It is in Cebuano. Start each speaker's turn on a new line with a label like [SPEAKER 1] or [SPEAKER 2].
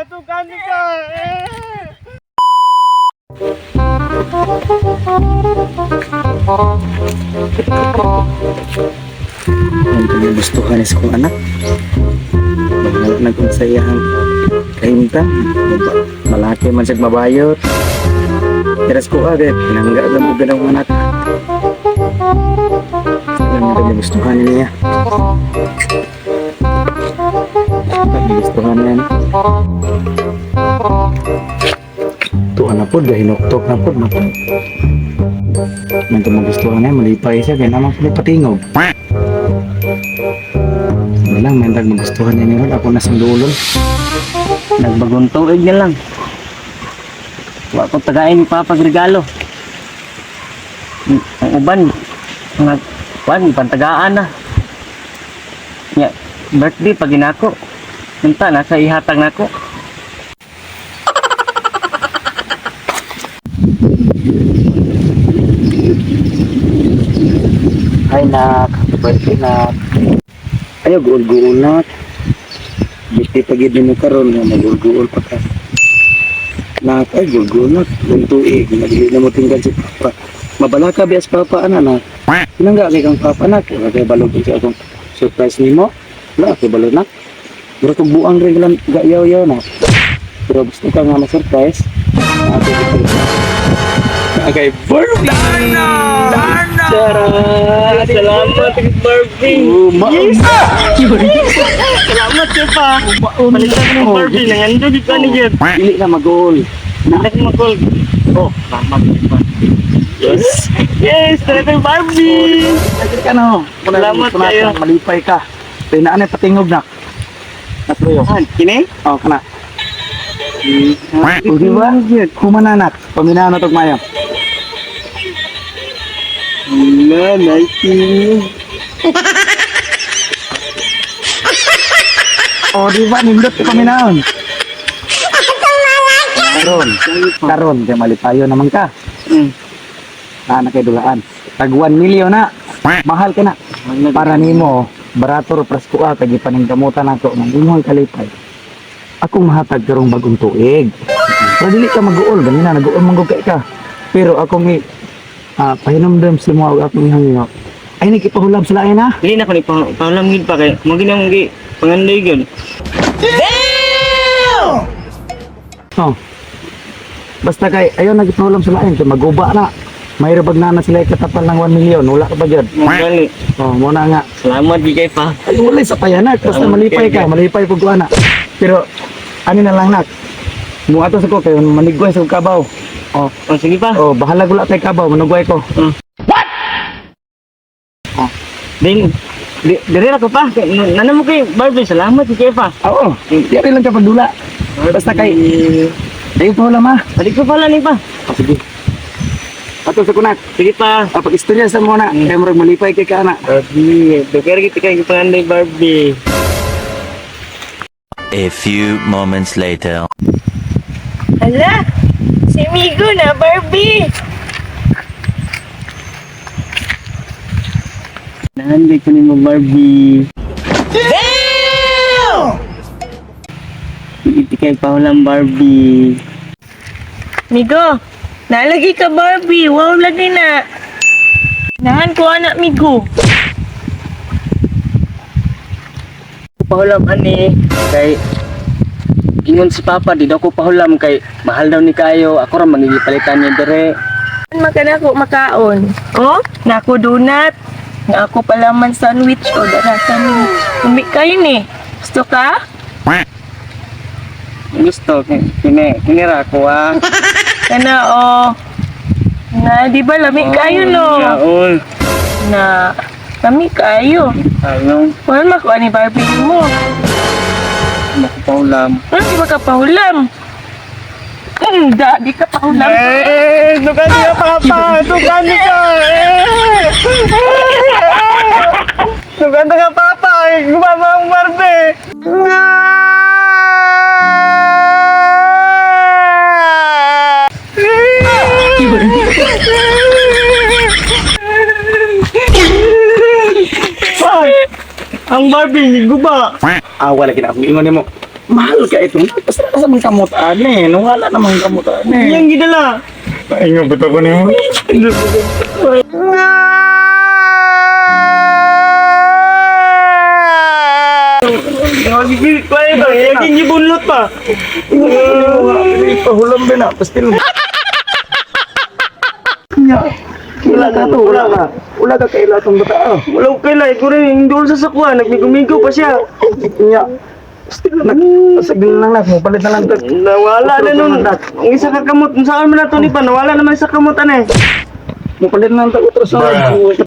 [SPEAKER 1] Tukan ka.
[SPEAKER 2] Ang gustuhan is kong anak. Magnala na kung sa iyang kahimtang. Malaki man siya mabayot. Teras ko agad, pinangga lang ko ganang anak. Alam niya gustuhan niya. Gustuhan niya. Ni. Tuan na po, gahinoktok na po. Nanto magustuhan niya, malipay siya, kaya naman po patingog. Wala lang, may magustuhan niya ni Rol. Ako na sandulon.
[SPEAKER 3] Nagbagong tuig na lang. Wa ko tagain ni Papa regalo. Ang uban, mga kwan, pantagaan na. Nya, birthday pag ginako. Unta, nasa ihatag nako.
[SPEAKER 2] Hi, nak. Happy birthday, nak. Ayaw, guol-guol, nak. Birthday pa gid nimo karon nga mag-guol pa ka. Nak, ay, guol-guol, nak. Guntuig, nagili na mo tinggal si Papa. Mabala ka, bias Papa, ana, nak. Sinangga kay kang Papa, nak. Wala kay balog sa akong surprise nimo. Wala kay balog, nak. Mura kog buang rin lang gayaw-yaw, nak. Pero gusto ka nga ma-surprise. Okay, Barbie! Charot!
[SPEAKER 3] Salamat, Barbie.
[SPEAKER 2] Yes!
[SPEAKER 3] Salamat siya pa. Palitan ko ng Barbie. Nangando di ka ni Jed.
[SPEAKER 2] Dili na mag-goal.
[SPEAKER 3] Nangando ko mag-call. Oh, salamat siya pa.
[SPEAKER 2] Yes!
[SPEAKER 3] Yes, talaga yung Barbie.
[SPEAKER 2] Lagi ka no.
[SPEAKER 3] Salamat kayo.
[SPEAKER 2] Malipay ka. Pinaan ay patingog na. Natuyo.
[SPEAKER 3] Ah, kini?
[SPEAKER 2] Oh, kana. O, di ba? Humananak. Paminaan na mayo.
[SPEAKER 3] Wala, nice.
[SPEAKER 2] O, di ba? Nindot ka paminaon. Karon, karon kay malipayo naman ka. Naa na kay dulaan. Tag 1 million na. Mahal ka na. Para nimo, barato ro presko ka kay gipaningkamutan nako ng imong kalipay. Akong mahatag karong bagong tuig. Pero dili ka mag-uol, ganina nag-uol man gud kay ka. Pero akong i pahinumdum si mo og akong ihangyo. Ay nagkipahulab sila ay na.
[SPEAKER 3] Dili na ko ni paulam gid pa kay mo ginang gi pangandoy gyud.
[SPEAKER 2] Oh. Basta kay ayon nagipahulab sila ay kay maguba na. May rabag na na sila katapal ng 1 million, wala ka pa gyud.
[SPEAKER 3] Mo gali.
[SPEAKER 2] Oh, mo na nga.
[SPEAKER 3] Salamat gid kay pa.
[SPEAKER 2] Ay, wala sa payanak. Basta
[SPEAKER 3] Salamat
[SPEAKER 2] malipay ka,
[SPEAKER 3] kayo.
[SPEAKER 2] malipay pag kuha na. Pero, ano na lang nak. Muato sa ko kayo, manigway sa kabaw. Oh,
[SPEAKER 3] Oh, sige pa.
[SPEAKER 2] oh, bahala gula kay kabaw, manugway ko.
[SPEAKER 3] Din di dire ra ko pa. Kay, Nana mo kay Barbie, salamat gid kay pa.
[SPEAKER 2] Oo, di rin lang ka pagdula. Basta kay, ayun pa wala ma.
[SPEAKER 3] Balik ko pala ni pa.
[SPEAKER 2] Oh, sige. Ato sa kunak.
[SPEAKER 3] Sige pa.
[SPEAKER 2] Ah, pag-istorya sa muna, kaya murag malipay kay ka na.
[SPEAKER 3] Barbie, doktor gid kay pangandoy Barbie.
[SPEAKER 4] A few moments later.
[SPEAKER 5] Hala, si Migo na Barbie.
[SPEAKER 3] Nandoy ko nimo Barbie. Damn! Iti kay paulam Barbie.
[SPEAKER 5] Migo, nalagi ka Barbie. Wow, lagi na. Nahan ko anak Migo.
[SPEAKER 3] Pahulam ani kay ingon si Papa di daw ko pahulam kay mahal daw ni kayo ako ra mangigipalitan niya dire.
[SPEAKER 5] Makan ako makaon. Oh, nako donut. Nga ako pala man sandwich o dara sandwich. Umi kayo ni. Gusto ka?
[SPEAKER 3] Gusto kini kini ra ako ah.
[SPEAKER 5] Kana oh. Na, di ba lami kayo no?
[SPEAKER 3] Kaon.
[SPEAKER 5] Na, lami kayo.
[SPEAKER 3] Ayo,
[SPEAKER 5] Wala makuha ni Barbie mo.
[SPEAKER 3] ako pahulam.
[SPEAKER 5] Ano, di ba ka pahulam? Da, di ka pahulam.
[SPEAKER 1] Eh, tukan ka Papa, tukan ka. Eh. Tukan ka Papa, gumama ang Barbie. Ay, ang Barbie, guba.
[SPEAKER 2] Ah, wala gina akong ingon nimo. Mahal ka ito. Basta ka sa mga kamot ani. Nung wala namang kamot ani.
[SPEAKER 1] Iyang gidala.
[SPEAKER 2] Paingon ba ko nimo?
[SPEAKER 1] Iyang gibunlot pa.
[SPEAKER 2] Pahulam ba na? Pastil. Wala ka to, wala ka. Wala ka kaila tong bata. Ah.
[SPEAKER 1] Wala ko kaila, ikaw rin yung doon sa sakuan, nagmigo-migo pa siya.
[SPEAKER 2] Nya. Pastil na. Pasag lang nak mo palit na lang tag.
[SPEAKER 1] Nawala na nun. Ang isa ka kamot, saan man na to ni pa, nawala naman sa kamot ane.
[SPEAKER 2] Mo palit na lang tag utros.